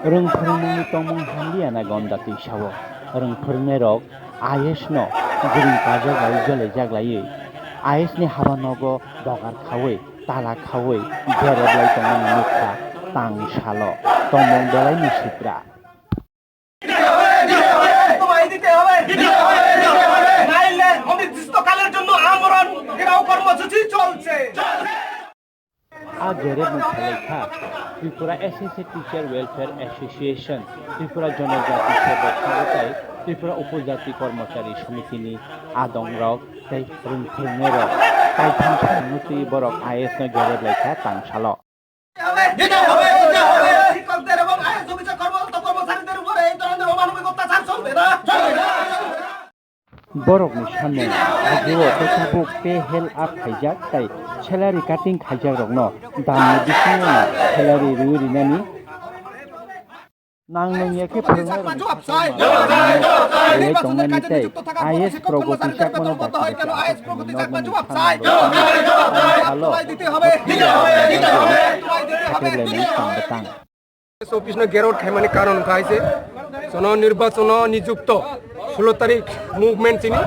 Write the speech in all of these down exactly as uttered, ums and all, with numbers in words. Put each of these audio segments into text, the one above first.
Rwng phwrwngmungni tongmung hamliya na gom jati sao. Rwng phwrwngnairok I A S no gring kajak bai jole jaglaiwi I A S ni haba nogo dogar khaui, tala khaui, berep lai tongmani nukha tang salo tongmung belaini sitra. নাইলে অনির্দিষ্টকালের জন্য আমরণ ঘেরাও কর্মসূচি চলছে। A gerep no khlai kha Tripura S S A Teacher Welfare Association, Tripura Jonojati Sebok Sangha tei Tripura Upojati Kormochari Somitini adongrok tei rwngthwngnairok. Kaitham salni twi borok I A S no gerep lai kha tang salo. দিতে হবে, দিতে হবে। শিক্ষকদের এবং আইএস অফিসের কর্মরত কর্মচারীদের উপরে এই ধরনের অমানবিক অত্যাচার চলবে না, চলবে না। Borokni samung, ageo tei tabuk pay hell up khaijak tei salary cutting khaijakrokno damni bisingo salary rwi rinani nang nung ya khe phwrwngnairokni sakao belai tongnani tei I A S Pragoti Chakmano dakti dakti aswkni norma ni samung rok salo, khaklailaini tang bwtang. S office no gerot khaimani karon wngkha hai se, jono nirbachono nijukto sullo tarik movement chini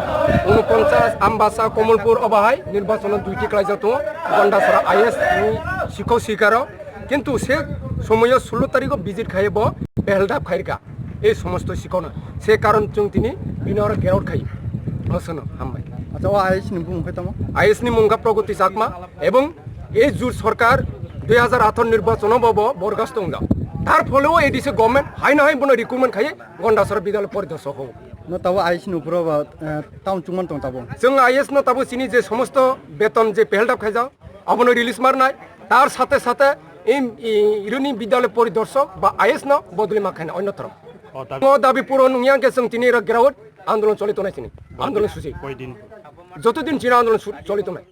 unoponchas Ambasa, Komolpur obo hai nirbachono duiti klaijak tongo, Gondasora I S ni sikhok sikaro, kintu se somoyo sullo tariko visit khaiye bo beheldap khairka ei somosto sikhokno, se karon chwng tini bini oro gerot khai. Osano hambai. Acha, o I S ni bumung khe tamo? I S ni mungkha Pragoti Chakma ebong ei jut sorkar dui hajar atharo nirbachono bo, bo borgas tongjak. Tar pholeo A D C government haino hai bono recruitment khai Gondasora Bidyalaya Poridorsok hobo. No tabo I S ni upro ba, eh, town chungman tong tabo. Chwng I S no tabo chini je somosto beton je peheldap khaijak, abono release marnai. Tar sathe sathe im, i, ironi Bidyalaya Poridorsok ba I S no bodoli ma khaina onyo thorom. O dabi. O dabi puron wngya hwnkhe chwng tini ro ground andolon choli tongnai chini. Andolon susi. Koi din? Joto din chini andolon su-, choli tongnai.